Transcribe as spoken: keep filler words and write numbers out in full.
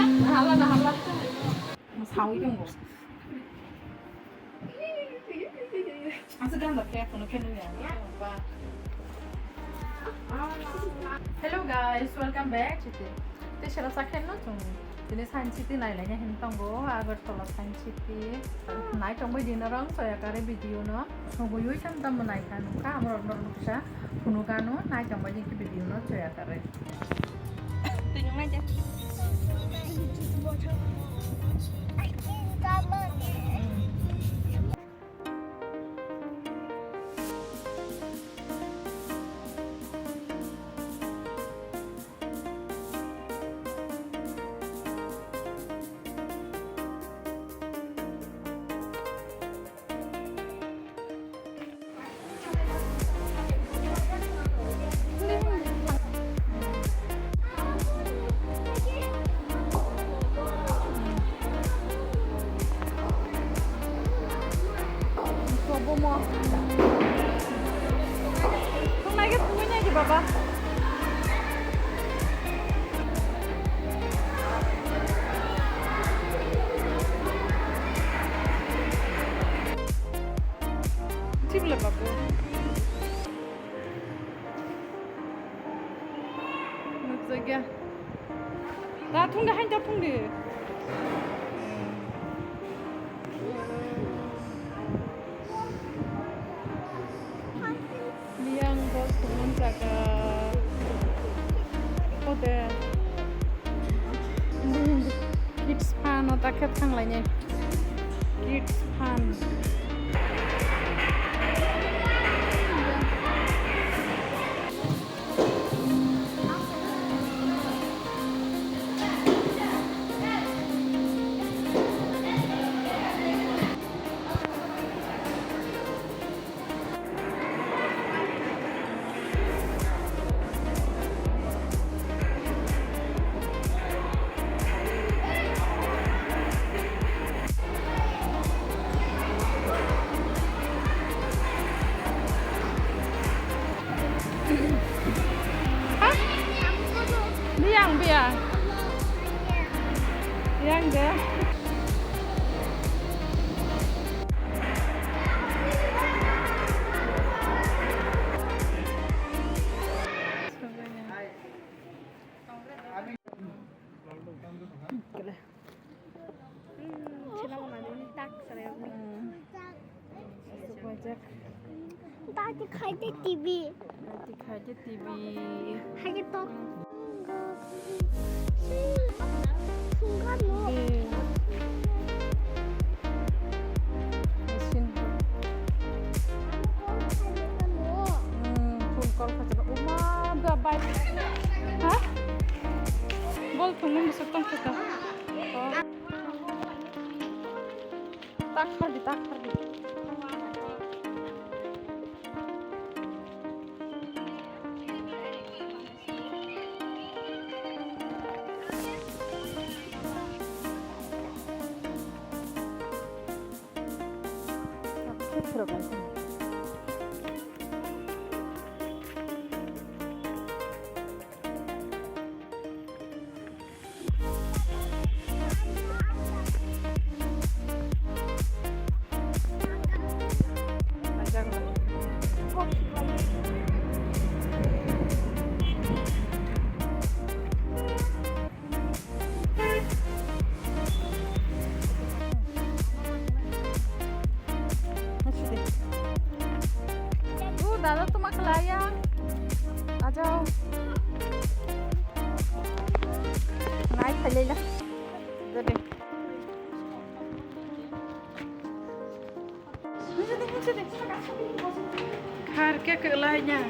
Nahala, nahala. Sawi tongo. Asa ganda khe, kono khe nungya. Ba. Hello guys, welcome back. Tei sera sakhen no chung. Tini Science City nailaina hin tongo, Agartala Science City. Nai tongbai dino rong soya kare video no. Sogoi oi sam tamo nai kha nukha, amorok norok nuksa. Phunukano nai tongbai dino video no soya kare. Twi nung nai de. Thung nai khe thungwi nai di baba. Chibla babu. Nukjakya. Da thung da, hain da thung di. Liang bol thung jaga. Ode. Kids fun o ta khe thanglainai. Kids fun. Biyang, biyang. Biyang de. Tati khai de T V. Tati khai de T V. Hai de to. Sungkano. Machine. Hmm, phone call khajago. Uma, ba, bai. Ha? Bol thwngmung bwswk tong kha. Oh. Tak khardi, tak khardi. O dada, toma khlaiya. Ajao. Nai khailai la. Dade. Khar khe kwlai ya.